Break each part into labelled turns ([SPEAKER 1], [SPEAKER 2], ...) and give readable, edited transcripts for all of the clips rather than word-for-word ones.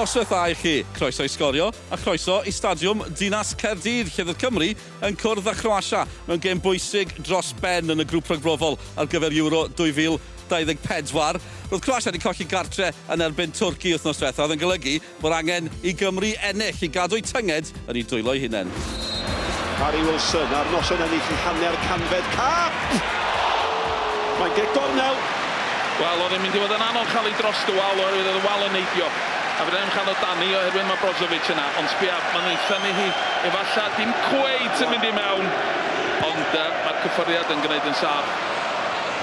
[SPEAKER 1] Noswaith dda i chi. Croeso i Sgorio a chroeso i Stadiwm Dinas Caerdydd lle fydd Cymru yn cwrdd â Chroatia mewn gêm bwysig dros ben yn y grŵp rhagbrofol ar gyfer Euro 2024. Roedd Croatia wedi colli gartre yn erbyn Twrci wythnos diwethaf oedd yn golygu bod angen i Gymru ennill i gadw'u tynged yn eu dwylo'u hunain.
[SPEAKER 2] Harry Wilson ar noson ennill ei hanner canfed cap! Mae'n gic gornel!
[SPEAKER 3] Wel, oedd e'n mynd i fod yn anodd cael ei drost y wal oherwydd oedd y wal yn neidio. A fedra i'm chael o dani oherwydd mae Brozovic yna. Ond sbia, maen nhw'n ei thynnu hi. Efallai dim cweit yn mynd i mewn, ond uh, mae'r cyffyrddiad yn gwneud yn saff.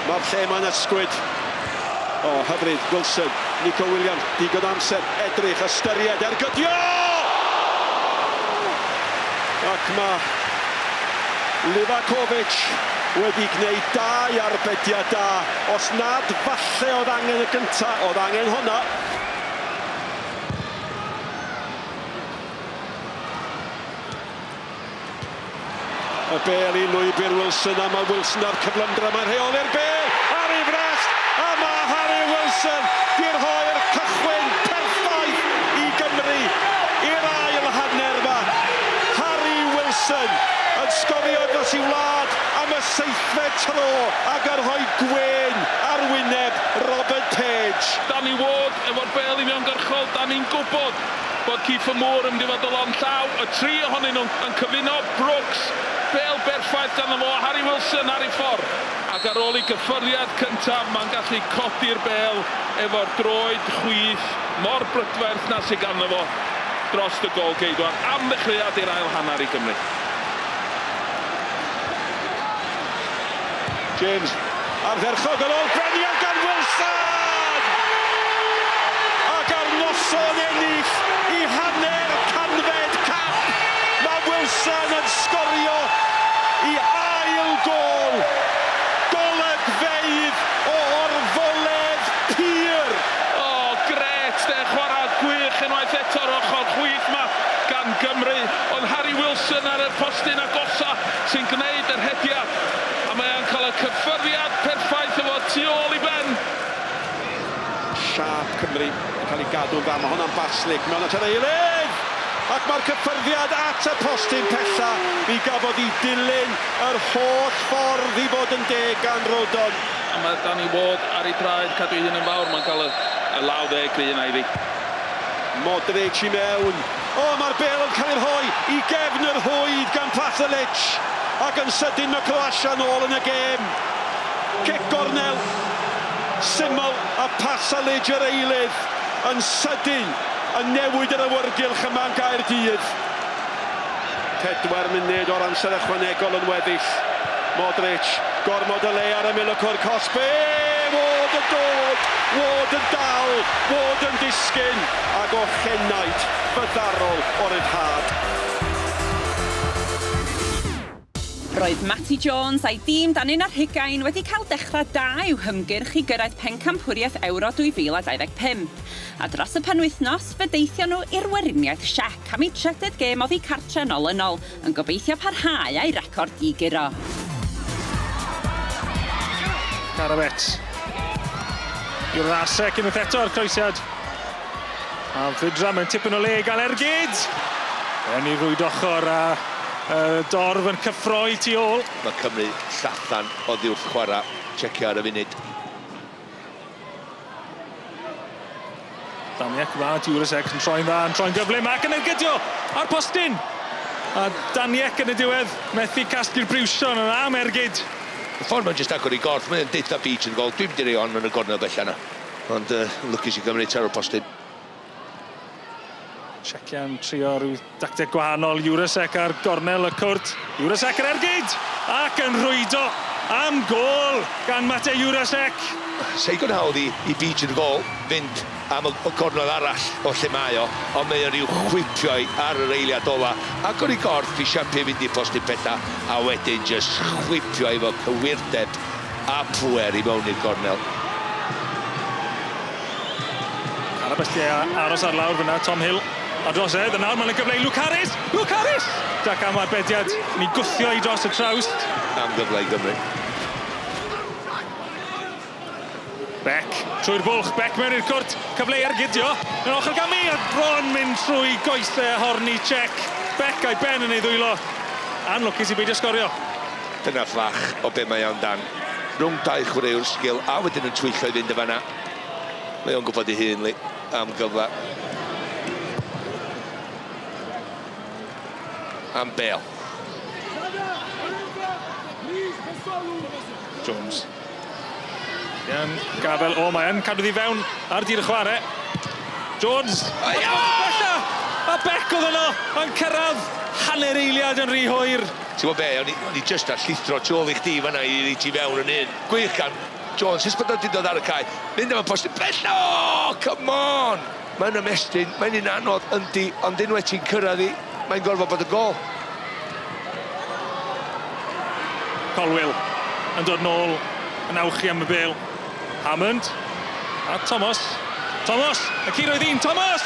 [SPEAKER 2] Mae'r lle 'ma'n ysgwyd. O, hyfryd, Wilson, Nico Williams, digon o amser, edrych, ystyried, ergydio! Ac mae Livakovic wedi gwneud dau arbediad da. Os nad falle oedd angen y gynta, oedd angen honna. Y bêl i lwybr Wilson a mae Wilson a'r cyflymdra, mae'n rheoli'r bêl ar ei frest a mae Harry Wilson 'di rhoi'r cychwyn perffaith i Gymru i'r ail hanner 'ma. Harry Wilson yn sgorio dros ei wlad am y seithfed tro ac yn rhoi gwên ar wyneb Robert Page.
[SPEAKER 3] Danny Ward efo'r bêl uniongyrchol, 'dan ni'n gwybod bod Kieffer Moore yn mynd i fod o lond llaw, y tri ohonyn nhw yn cyfuno, Brooks, bêl berffaith ganddo fo, Harry Wilson ar ei ffordd, ac ar ôl ei gyffyrddiad cyntaf mae'n gallu codi'r bêl efo'r droed chwith mor brydferth na sydd ganddo fo drost y gôl geidwad am ddechreuad i'r ail hanner i Gymru.
[SPEAKER 2] James, ardderchog yn ôl Brennan gan Wilson! Ac ar noson ennill i hanner canfed cap, mae Wilson yn sgorio i ail gôl. Golygfeydd o orfoledd pur!
[SPEAKER 3] O, grêt de, chwarae gwych unwaith eto ar ochr chwith 'ma gan Gymru, ond Harry Wilson ar y postyn agosa sy'n gwneud yr hediad. A mae o'n cael y cyffyrddiad perffaith efo tu ôl i ben.
[SPEAKER 2] Siâp Cymru yn cael ei gadw'n dda. Mae hwnna'n Baslik mewn at yr eilydd! Ac mae'r cyffyrddiad at y postyn pella. Mi gafodd ei dilyn yr holl ffordd i fod yn deg gan Rodon.
[SPEAKER 3] A mae Danny Ward ar ei draed, cadw ei hun yn fawr, mae'n cael y, y law dde gry yna iddi.
[SPEAKER 2] Modric i mewn. O, mae'r bêl yn cael ei rhoi i gefn yr rhwyd gan Pasalic. Ac yn sydyn mae Croatia nôl yn y gêm. Cic gornel syml a Pasalic yr eilydd yn sydyn yn newid yr awyrgylch yma yn Gaerdydd. 4 munud o'r amser ychwanegol yn weddill. Modric, gormod o le ar ymyl y cwrt cosbi! Ward yn dod! Ward yn dal! Ward yn disgyn! Ac ochenaid fyddarol o ryddhad.
[SPEAKER 4] Roedd Matty Jones a'i dîm dan un ar hugain wedi cael dechrau da i'w hymgyrch i gyrraedd Pencampwriaeth Ewro 2025. A dros y penwythnos, fe deithion nhw i'r Weriniaeth Siec am eu trydydd gêm oddi cartre yn olynol, yn gobeithio parhau â'i record di-guro.
[SPEAKER 5] Carabet. Jurasek unwaith eto a'r croesiad. A Fydra mewn tipyn o le i gael ergyd. Yn ei rwyd ochr a y dorf yn cyffroi tu ôl.
[SPEAKER 6] Mae Cymru llathan oddi wrth chwarae Tsiecia ar y funud.
[SPEAKER 5] Daniek dda, Jurasek yn troi'n dda, yn troi'n gyflym ac yn ergydio ar postyn! A Daniek yn y diwedd, methu casglu'r briwsion yna am ergyd.
[SPEAKER 6] Y ffordd mae'n jyst agor ei gorff, mae'n deutha Beach yn gol, dwi'n mynd i roi hon yn y gornel bella yna. Ond uh, lwcus i Gymru taro'r postyn.
[SPEAKER 5] Tsiecia yn trio rhyw dacteg gwahanol, Jurasek ar gornel y cwrt. Jurasek yr ergyd! Ac yn rhwydo am gôl gan Matej Jurasek.
[SPEAKER 6] Seigo'n hawdd i, i Beach yn y gôl fynd am y, y gornel arall o lle mae o, ond mae o'n rhyw chwipio i ar yr eiliad ola. Agor i gorff i siapio i fynd i'r postyn pella, a wedyn jyst chwipio efo cywirdeb a pŵer i mewn i'r gornel.
[SPEAKER 5] Arabestie aros ar lawr fyna, Tom Hill ar dros edd, a nawr mae'n gyfle i Luke Harris! Luke Harris! Jac am arbediad, ni gwthio i dros y trawst.
[SPEAKER 6] Am gyfle i Gymru.
[SPEAKER 5] Beck, trwy'r bwlch, Beck mewn i'r cwrt, cyfle i ergydio, yn ochr gamu, a bron mynd trwy goesau Hornicek. Beck a'i ben yn ei ddwylo. Anlwcus i beidio sgorio.
[SPEAKER 6] Dyna fflach o be mae o'n dan. Rhwng dau chwaraewr sgil a wedyn yn twyllo i fynd y fanna. Mae o'n gwybod ei hun, li, am gyfle. Am bel.
[SPEAKER 5] Jones. Ian gafel, o mae yn cadw ddi fewn ar dir y chwarae. Jones! A Beck oedd yno yn cyrraedd hanner eiliad yn rhy hwyr.
[SPEAKER 6] Ti'n gwybod be, o'n i, o'n i just ar llithro tu ôl i chdi fanna i i ti fewn yn un. Gwych gan Jones, sut bod o wedi dod ar y cae. Mynd am y postyn bell, oh, come on! Mae'n ymestyn, mae'n un anodd, yndi, ond unwaith ti'n cyrraedd i, mae'n gorfod bod y gol.
[SPEAKER 5] Colwill yn dod nôl yn awchu am y bêl. Hammond a Thomas. Thomas! Y curo i ddyn, Thomas!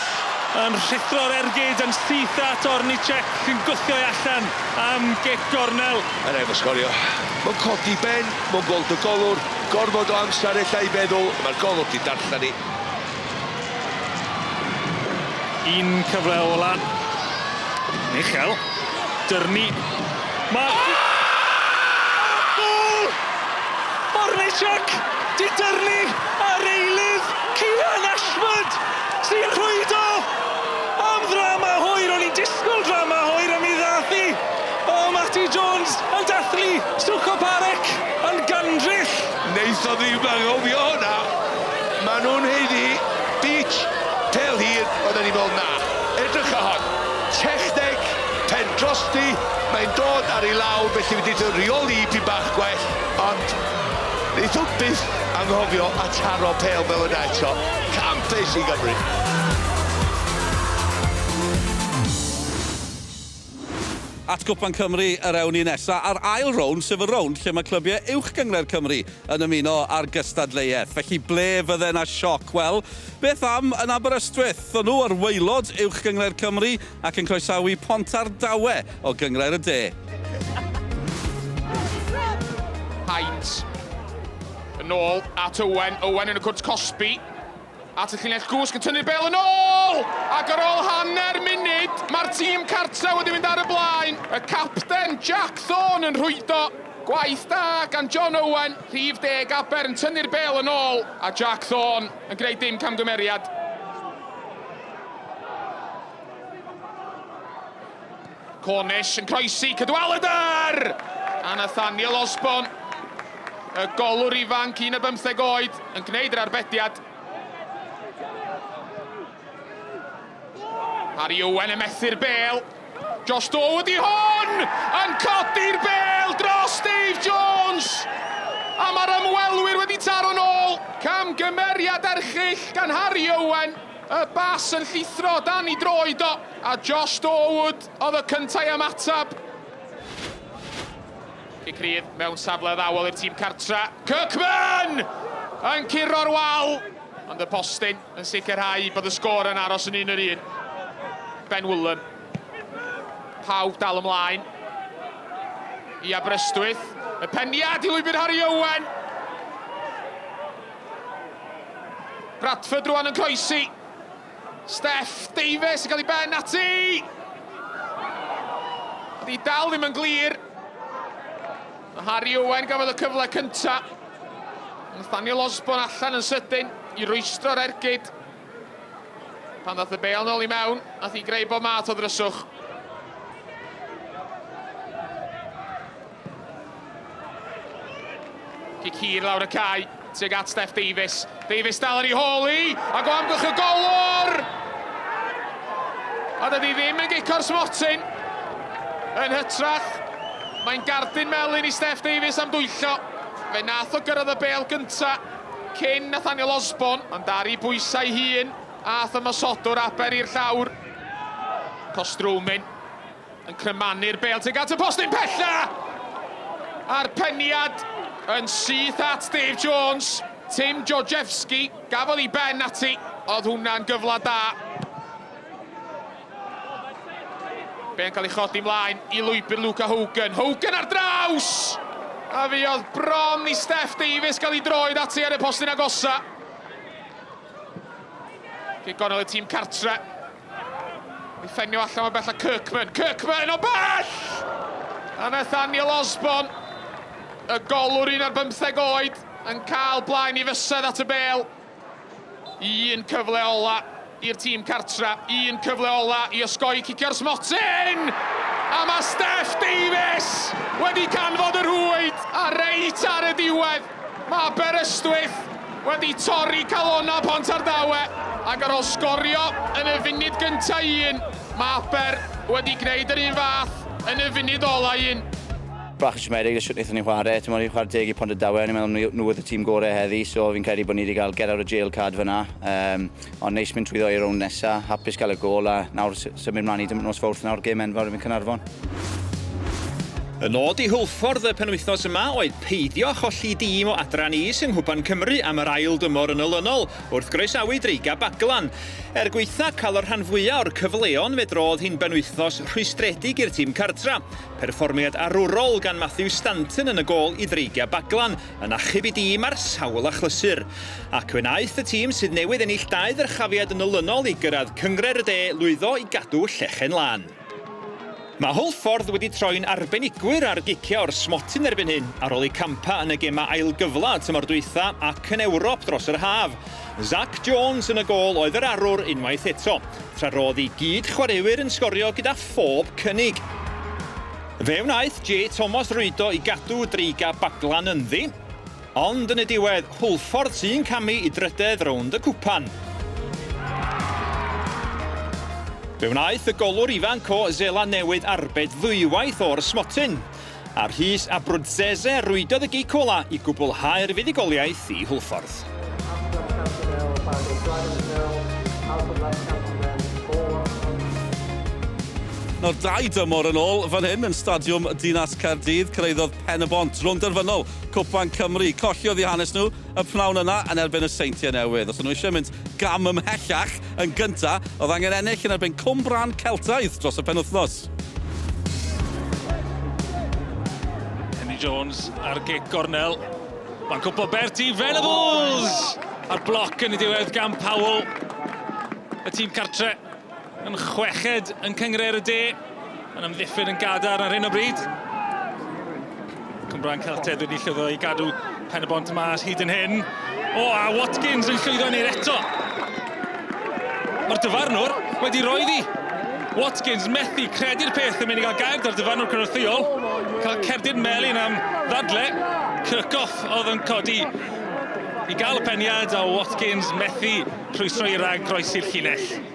[SPEAKER 5] Yn rhuthro'r ergyd yn syth at Ornicek yn gwthio i allan am gic gornel.
[SPEAKER 6] Mae'n rhaid fo sgorio. Mae'n codi ben, mae'n gweld y golwr, gorfod o amser ella i feddwl. Mae'r golwr di darllen i.
[SPEAKER 5] Un cyfle ola. Michel. Dyrnu. Mae... Oh! Gôl! Ornicek! Di dyrnu ar eilydd Cian Ashford sy'n rhwydo am ddrama hwyr. O'n i'n disgwyl drama hwyr am i ddath hi. O, Matty Jones yn dathlu Suchoparek yn gandryll.
[SPEAKER 6] Neith o ddim anghofio hwnna. Maen nhw'n haeddu Beach, pel hir, oedden ni'n meddwl na. Edrych ar hon. Techneg, pen drosti, mae'n dod ar ei lawr, felly wedi dod reoli i bach gwell, ond neith o byth anghofio a taro pel fel yna eto. Campus i Gymru.
[SPEAKER 1] At Gwpan Cymru yr ewn ni nesa a'r ail rownd, sef y rownd lle mae clybiau Uwch Gynghrair Cymru yn ymuno â'r gystadleuaeth. Felly ble fydde 'na sioc? Wel, beth am yn Aberystwyth? O'n nhw ar waelod Uwch Gynghrair Cymru ac yn croesawu Pontardawe o Gynghrair y De.
[SPEAKER 3] Hines yn ôl at Owen. Owen yn y cwrt cosbi. At y llinell gwsg yn tynnu'r bel yn ôl! Ac ar ôl hanner munud, mae'r tîm cartre wedi mynd ar y blaen. Y capten Jack Thorne yn rhwydo. Gwaith da gan John Owen, rhif deg Aber yn tynnu'r bel yn ôl, a Jack Thorne yn gwneud dim camgymeriad. Cornish yn croesi, Cadwaladr! A Nathaniel Osborne, y golwr ifanc, 15 oed, yn gwneud yr arbediad. Harry Owen yn methu'r bel. Josh Doe ydi hwn! Yn codi'r bel dros Dave Jones! A mae'r ymwelwyr wedi taro nôl. Camgymeriad erchyll gan Harry Owen. Y bas yn llithro dan i droed o. A Josh Dorwood oedd y cyntaf i ymateb. Cic rydd mewn safle addawol i'r tîm cartra. Kirkman! Yn curo'r wal! Ond y postyn yn sicrhau bod y sgôr yn aros yn un yr un. Ben Woolham. Pawb dal ymlaen. I Aberystwyth. Y peniad i lwybr Harry Owen. Bradford rwan yn croesi. Steff Davies yn cael ei ben ati! Oedd hi dal ddim yn glir. Mae Harry Owen gafodd y cyfle cynta. Nathaniel Osborne allan yn sydyn i rwystro'r ergyd. Pan ddath y bêl nôl i mewn, nath hi greu bob math o ddryswch. Cic hir lawr y cae, tuag at Steff Davies. Davies dal ar ei hôl hi, ac o amgylch y golwr! A dydy ddim yn gico'r smotyn. Yn hytrach, mae'n gardyn melyn i Steff Davies am dwyllo. Fe nath o gyrraedd y bêl gynta cyn Nathaniel Osborne, ond ar ei bwysau hun, ath ymosodwr Aber i'r llawr. Kostromin Yn crymanu'r bêl tuag at y postyn pella! A'r peniad yn syth at Dave Jones. Tim Georgievski gafodd ei ben ati. Oedd hwnna'n gyfle da. Be'n cael ei chodi mlaen i lwybr Luca Hogan. Hogan ar draws!
[SPEAKER 7] A fuodd bron i Steff Davies gael ei droed ati ar y postyn agosa. Cic gornel y tîm cartre. Ei ffenio allan o bell a Kirkman. Kirkman o bell! A Nathaniel Osborne, y golwr un ar bymtheg oed, yn cael blaen i fysedd at y bel. Un cyfle ola i'r tîm cartra, un cyfle ola i osgoi cicio'r smotyn! A mae Steff Davies wedi canfod y rhwyd, a reit ar y diwedd, mae Aberystwyth wedi torri calonnau Pontardawe, ac ar ôl sgorio yn y funud gyntaf un, mae Aber wedi gwneud yr un fath yn y funud ola un.
[SPEAKER 8] Bach yn siomedig 'da shwt wnaethon ni chwarae. Timod, ni'n chwarae deg i Pontardawe, o'n i'n meddwl nhw, nhw oedd y tîm gorau heddi, so fi'n credu bod ni wedi cael get out of jail card fyna. Um, ond neis mynd trwyddo i'r rownd nesa, hapus cael y gôl a nawr symud mlaen i nos Fawrth nawr, gêm enfawr yn Caernarfon.
[SPEAKER 9] Y nod i Hwlffordd y penwythnos yma oedd peidio â cholli dîm o adran is yng Nghwpan Cymru am yr ail dymor yn olynol wrth groesawu Dreigiau Baglan. Er gwaetha cael y rhan fwya o'r cyfleon fe drodd hi'n benwythnos rhwystredig i'r tîm cartra. Perfformiad arwrol gan Matthew Stanton yn y gôl i Ddreigiau Baglan yn achub ei dîm ar sawl achlysur. Ac fe wnaeth y tîm sydd newydd ennill dau ddyrchafiad yn olynol i gyrraedd Cynghrair y De lwyddo i gadw llechen lân. Mae Hwlffordd wedi troi'n arbenigwyr ar giciau o'r smotyn erbyn hyn, ar ôl eu campau yn y gemau ail-gyfle y tymor dwytha ac yn Ewrop dros yr haf. Zac Jones yn y gôl oedd yr arwr unwaith eto, tra roedd ei gyd-chwaraewyr yn sgorio gyda phob cynnig. Fe wnaeth Jay Thomas rwydo i gadw Dreigiau Baglan ynddi, ond yn y diwedd, Hwlffordd sy'n camu i drydedd rownd y cwpan. Fe wnaeth y golwr ifanc o Seland Newydd arbed ddwywaith o'r smotyn, a Rhys Abruzzese rwydodd y gic ola i gwblhau'r fuddugoliaeth i Hwlffordd.
[SPEAKER 1] Nawr, dau dymor yn ôl fan hyn yn Stadiwm Dinas Caerdydd, cyrhaeddodd Pen-y-bont rownd derfynol Cwpan Cymru. Colliodd eu hanes nhw y pnawn yna yn erbyn y Seintiau Newydd. Os o'n nhw eisiau mynd gam ymhellach yn gynta, oedd angen ennill yn erbyn Cwmbrân Celtaidd dros y penwythnos.
[SPEAKER 5] Henry Jones ar gic gornel. Mae'n cwmpo Bertie Venables! A'r bloc yn y diwedd gan Powell. Y tîm cartre yn chweched yn Cynghrair y De. Yn amddiffyn yn gadarn ar hyn o bryd. Cwmbrân Celtedd wedi llwyddo i gadw Pen-y-bont mas hyd yn hyn. O, a Watkins yn llwyddo i wneud eto. Mae'r dyfarnwr wedi rhoi iddi. Watkins methu credu'r peth yn mynd i gael gair da'r dyfarnwr cynorthwyol. Cael cerdyn melyn am ddadle. Kirkhoff oedd yn codi i gael y peniad a Watkins methu rhwystro i rag groesi'r llinell.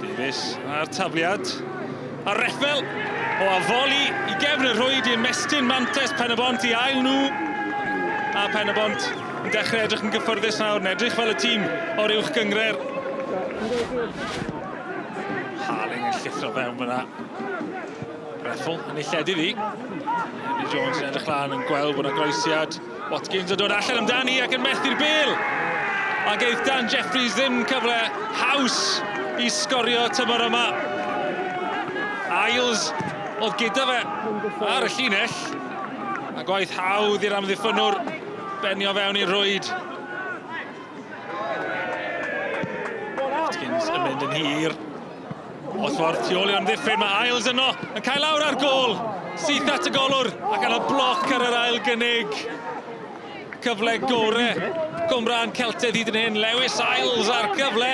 [SPEAKER 5] Davies a'r tafliad. A Reffel o afoli i gefn y rhwyd i ymestyn mantais Pen-y-bont i ail nhw. A Pen-y-bont yn dechrau edrych yn gyffyrddus nawr, yn edrych fel y tîm o'r uwch gynghrair. Harling yn llithro fewn fyna. Reffel yn ei lledu ddi. Henry Jones yn edrych lan yn gweld bod yna groesiad. Watkins yn dod allan amdani ac yn methu'r bêl. A geith Dan Jeffries ddim cyfle haws i sgorio tymor yma. Isles oedd gyda fe ar y llinell. A gwaith hawdd i'r amddiffynnwr benio fewn i'r rhwyd. Watkins yn mynd yn hir. O'r ffordd tu ôl i'r amddiffyn, mae Isles yno yn cael lawr ar gôl. Syth at y golwr ac yna bloc ar yr ail gynnig. Cyfle gore Cwmbrân Celtaidd hyd yn hyn. Lewis Isles ar gyfle.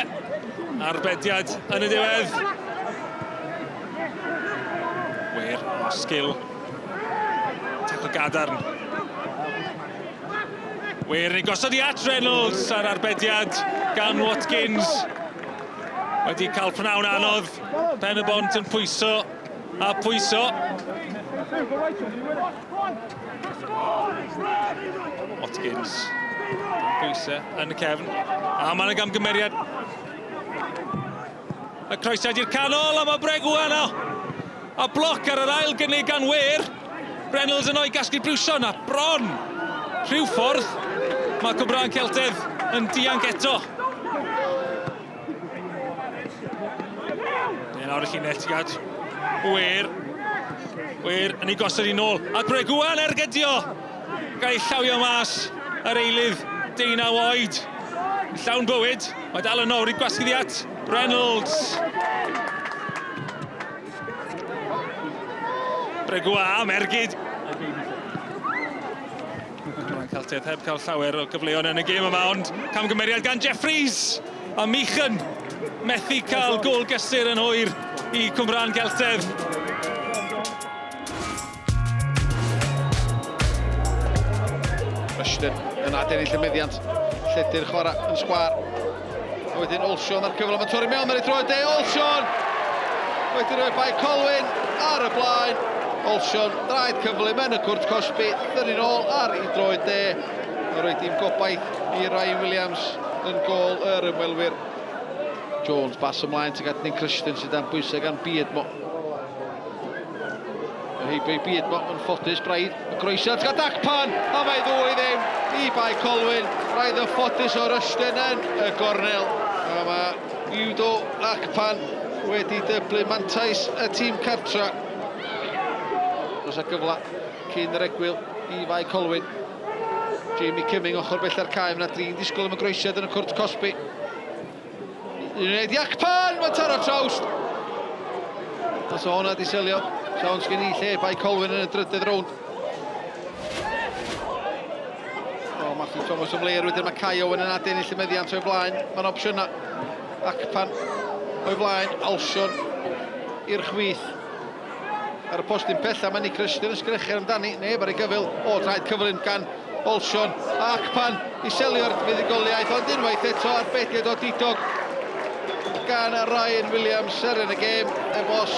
[SPEAKER 5] Arbediad yn y diwedd. Wir, o sgil. Tacl gadarn. Wir yn ei gosod i at Reynolds a'r arbediad gan Watkins. Wedi cael pnawn anodd. Pen y bont yn pwyso a pwyso. Watkins. Pwysau yn y cefn. A mae'n y gamgymeriad. Y croesiad i'r canol a mae Bregua yno. A bloc ar yr ail gynnig gan Ware. Reynolds yno i gasglu briwsion a bron. Rhyw ffordd mae Cwmbrân Celtedd yn dianc eto. Neu lawr y llinell, ti'n gad. Ware. Wir yn ei gosod i nôl. A Bregua'n ergydio! Gael ei llawio mas yr eilydd deunaw oed. Llawn bywyd. Mae dal yno wedi gwasgu ddi at Reynolds. Bregua am ergyd. Cymraeg Celtaidd heb cael llawer o gyfleon yn y gêm yma, ond camgymeriad gan Jeffries! A Meechan methu cael gôl gysur yn hwyr i Cwmbrân Geltedd.
[SPEAKER 7] Rushton yn adennill y meddiant. Lledu'r chwarae yn sgwar. A wedyn Olsion ar cyfle, mae'n torri mewn, mae'n ei droed de, Olsion! Wedyn rhoi Bae Colwyn ar y blaen. Olsion, draed cyflym yn y cwrt cosbi, ddynnu'n ôl ar ei droed de. A rhoi dim gobaith i Ryan Williams yn gôl yr ymwelwyr. Jones, bas ymlaen tuag at Nick Christian sydd dan bwysau gan Beardmo. Yr heibio i Beardmo yn ffodus braidd. Y groesiad tuag at Akpan, a mae ddwy ddim i Bae Colwyn. Braidd yn ffodus o Rushden yn y gornel. A mae Udo Akpan wedi dyblu mantais y tîm cartra. Dros y gyfle cyn yr egwyl i Fae Colwyn. Jamie Cumming ochr bella'r cae, mae yna drin disgwyl am y groesiad yn y cwrt cosbi. Un wneud i Akpan, mae'n taro trawst. Os o hwnna di selio, siawns gen i lle Bae Colwyn yn y drydydd rownd. O, Matthew Thomas ymleir, wedyn mae Kai Owen yn adennill y meddiant o'i flaen. Mae'n opsiynau. Akpan o'i flaen, Alsion i'r chwith. Ar y postyn pella, mae Nick Rushton yn sgrechian amdani. Neb ar ei gyfyl. O, traed cyflym gan Olsion. Ac pan i selio'r fuddugoliaeth, ond unwaith eto arbediad odidog gan Ryan Williams, seren y gêm, y bos.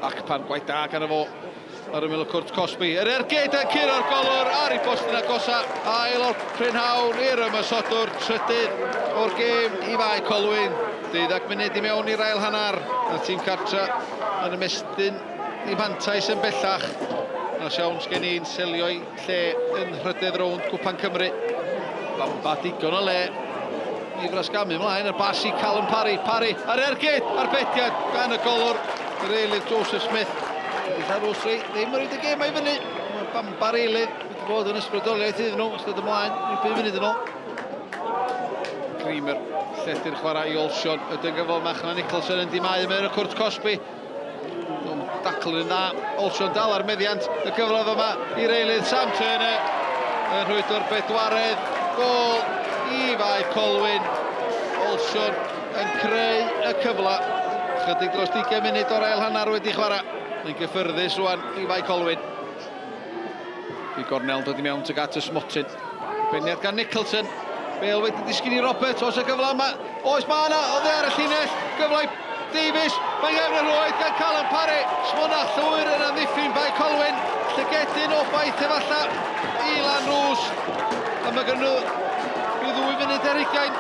[SPEAKER 7] Ac pan gwaith da gan y fo. Ar ymyl y cwrt cosbi. Yr ergyd yn curo'r golwr ar ei bostyn agosa. Ail o'r prynhawn i'r ymosodwr. Trydydd o'r gêm i Fae Colwyn. Deuddag munud i mewn i'r ail hanner. Y tîm cartra yn ymestyn i fantais yn bellach. Na siawns gen i'n selio'i lle yn nhrydedd rownd Cwpan Cymru. Bamba digon o le i frasgamu ymlaen. Y bas i Callum Parry. Parry ar ergyd, arbediad gan y golwr. Yr eilydd Joseph Smith. Wedi Llanrwsri ddim yn rhaid y gêm i fyny. Mae Bamba'r eilydd wedi bod yn ysbrydoliaeth iddyn nhw. Ystod ymlaen, rhyw 5 munud yn ôl. Creamer, lledu'r chwarae i Olsion. Y dyngyfol Machna Nicholson yn dimau mewn y cwrt cosbi. Nhw'n dacl yn dda. Olsion dal ar meddiant. Y cyfle yma i'r eilydd Sam Turner. Yn rhwydo'r bedwaredd gôl i Fae Colwyn. Olsion yn creu y cyfle. Chydig dros 20 munud o'r ail hanner wedi chwarae. Yn gyffyrddus rwan i Fae Colwyn. I gornel yn dod i mewn tuag at y smotyn. Beniad gan Nicholson. Bale wedi disgyn i Roberts. Oes y gyfle yma? Oes, mae yna. Oddi ar y llinell. Gyfle i Davies. Mae gefn y rhwyd gan Callum Parry. Smona llwyr yn amddiffyn Bae Colwyn. Llygedyn obaith efallai i Lanrws. A mae gen nhw rhyw ddwy funud ar hugain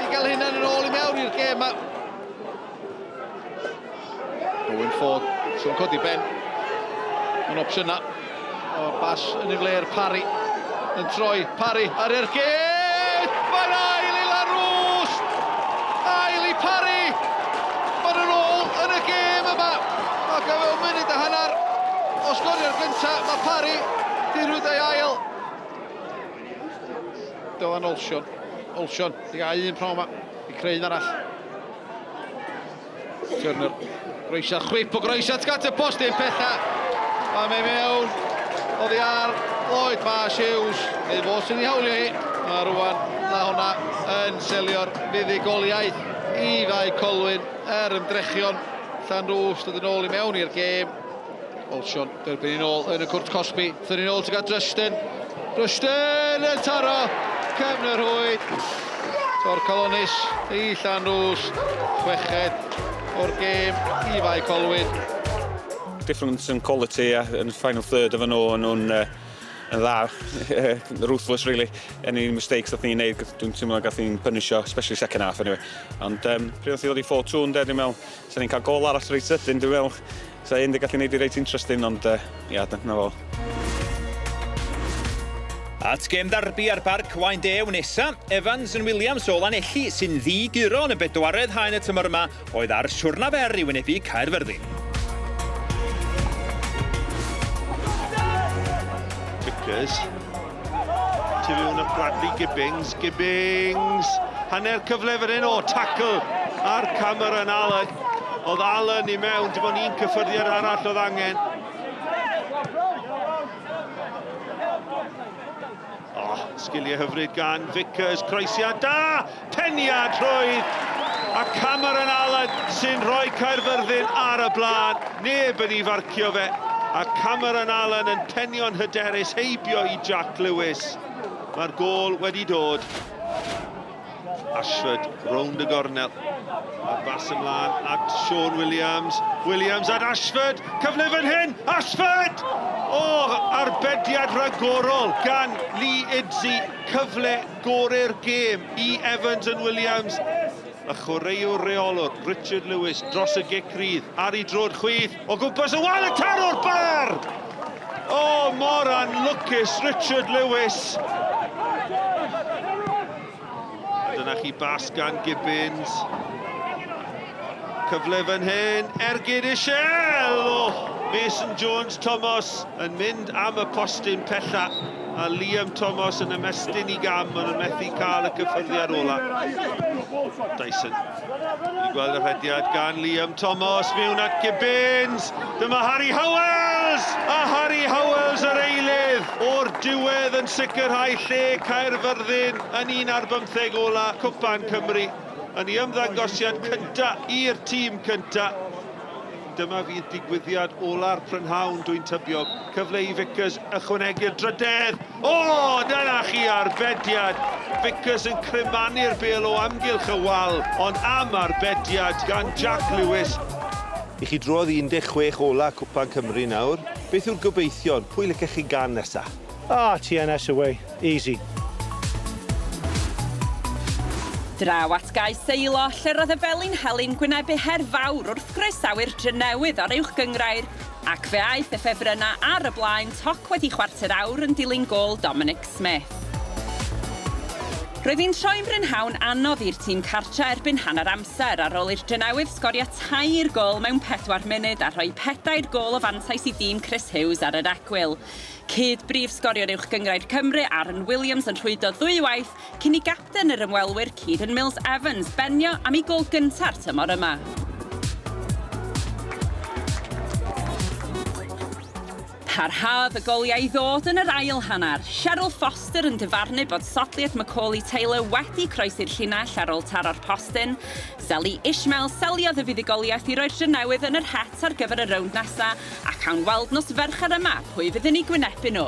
[SPEAKER 7] i gael hynna'n yn ôl i mewn i'r gêm yma. Owen Ford, sy'n codi ben. Mae'n opsiynau. O'r bas yn ei flair, Parry yn troi. Parry ar ergyd! Mae'n ail i Lanrwst! Ail i Parry! Mae'n yn ôl yn y gêm yma. Ac o fewn munud a hanner o sgorio'r gyntaf, mae Parry di rwyd ei ail. Dylan Olsion. Olsion, di gael un prawn yma, i creu un arall. Turner, groesiad, chwip o groesiad, gat y post i'n pella. A mae mewn, oddi ar Lloyd Marsh Hughes, neu fo sy'n ei hawlio hi. A rwan, na hwnna yn selio'r fuddugoliaeth i Fae Colwyn er ymdrechion Llanrwst dod yn ôl i mewn i'r gêm. Olsion, derbyn yn ôl yn y cwrt cosbi. Thynnu yn ôl tuag at Rushton. Rushton yn taro cefn y rhwyd. Tor Colonis i Llanrwst. Chweched o'r gêm i Fae Colwyn.
[SPEAKER 10] Difference in quality, yeah, in the final third efo nhw, nhw'n yn dda, ruthless really. Any mistakes nath ni'n neud, dwi'n teimlo gath ni'n punisho, especially second half anyway. Ond pryd nath i ddod i 4-2 ynde, dwi'n meddwl, sa ni'n cael gol arall reit sydyn, dwi'n meddwl, sa un di gallu neud i reit interesting, ond ia, dyna fo.
[SPEAKER 9] At gêm ddarbi ar Barc Waun Dew nesa, Evans yn Williams o Lanelli sy'n ddi-guro yn y bedwaredd haen y tymor yma oedd ar siwrna fer i wynebu Caerfyrddin.
[SPEAKER 2] Vickers. Tu fewn at Bradley Gibbings. Gibbings! Hanner cyfle fan hyn. O, tackle ar Cameron Allen. Oedd Allen i mewn, dim ond un cyffyrddiad arall oedd angen. Oh, sgiliau hyfryd gan Vickers, croesiad da, peniad rhwydd, a Cameron Allen sy'n rhoi Caerfyrddin ar y blaen. Neb yn ei farcio fe, a Cameron Allen yn penio'n hyderus heibio i Jack Lewis. Mae'r gôl wedi dod. Ashford rownd y gornel. A'r bas ymlaen at Sean Williams. Williams at Ashford. Cyfle fan hyn. Ashford! O, oh, arbediad rhagorol gan Lee Idzi. Cyfle gorau'r gêm i Evans and Williams. Y chwaraewr reolwr, Richard Lewis, dros y gic rydd, ar ei droed chwith, o gwmpas y wal, y taro'r bar! O, oh, mor anlwcus Richard Lewis. A dyna chi bas gan Gibbons. Cyfle fan hyn, ergyd Ishel! Oh, Mason Jones Thomas yn mynd am y postyn pella a Liam Thomas yn ymestyn i gam ond yn methu cael y cyffyrddiad ola. Dyson. Ni'n gweld y rhediad gan Liam Thomas mewn at Gibbons. Dyma Harry Howells! A Harry Howells yr eilydd o'r diwedd yn sicrhau lle Caerfyrddin yn un ar bymtheg ola Cwpan Cymru yn ei ymddangosiad cynta i'r tîm cynta. Dyma fydd digwyddiad ola'r prynhawn, dwi'n tybio. Cyfle i Vickers ychwanegu'r drydedd. O, dyna chi arbediad! Vickers yn crymanu'r bêl o amgylch y wal, ond am arbediad gan Jack Lewis. I chi drodd i 16 ola Cwpan Cymru nawr. Beth yw'r gobeithion? Pwy licech chi gan nesa?
[SPEAKER 11] Ah, TNS away. Easy.
[SPEAKER 4] Draw at Gae Seilo, lle roedd y Felin Heli'n gwynebu her fawr wrth groesawu'r Drenewydd o'r Uwch Gynghrair, ac fe aeth y ffefrynnau ar y blaen toc wedi chwarter awr yn dilyn gôl Dominic Smith. Roedd hi'n troi'n brynhawn anodd i'r tîm cartre erbyn hanner amser ar ôl i'r Drenewydd sgorio tair gôl mewn pedwar munud a rhoi pedair gôl o fantais i dîm Chris Hughes ar yr egwyl. Cyd brif sgoriwr Uwch Gynghrair Cymru, Aaron Williams yn rhwydo ddwywaith cyn i gapten yr ymwelwyr Kieran Mills Evans benio am ei gôl gynta'r tymor yma. Parhaodd y goliau i ddod yn yr ail hanner. Cheryl Foster yn dyfarnu bod sodliad Macaulay Taylor wedi croesi'r llinell ar ôl taro'r postyn. Zeli Ishmael seliodd y fuddugoliaeth i roi'r Drenewydd yn yr het ar gyfer y rownd nesa a cawn weld nos Fercher yma pwy fydd yn eu gwynebu nhw.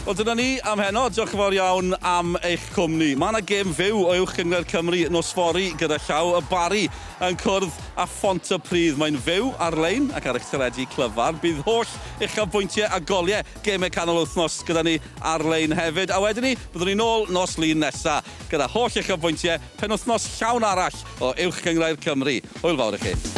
[SPEAKER 1] Wel, dyna ni am heno. Diolch yn fawr iawn am eich cwmni. Mae yna gêm fyw o Uwch Gynghrair Cymru nos fory gyda llaw. Y Barri yn cwrdd â Phontypridd. Mae'n fyw ar-lein ac ar eich teledu clyfar. Bydd holl uchafbwyntiau a goliau gemau canol wythnos gyda ni ar-lein hefyd. A wedyn ni, byddwn ni nôl nos Lun nesa gyda holl uchafbwyntiau penwythnos llawn arall o Uwch Gynghrair Cymru. Hwyl fawr i chi.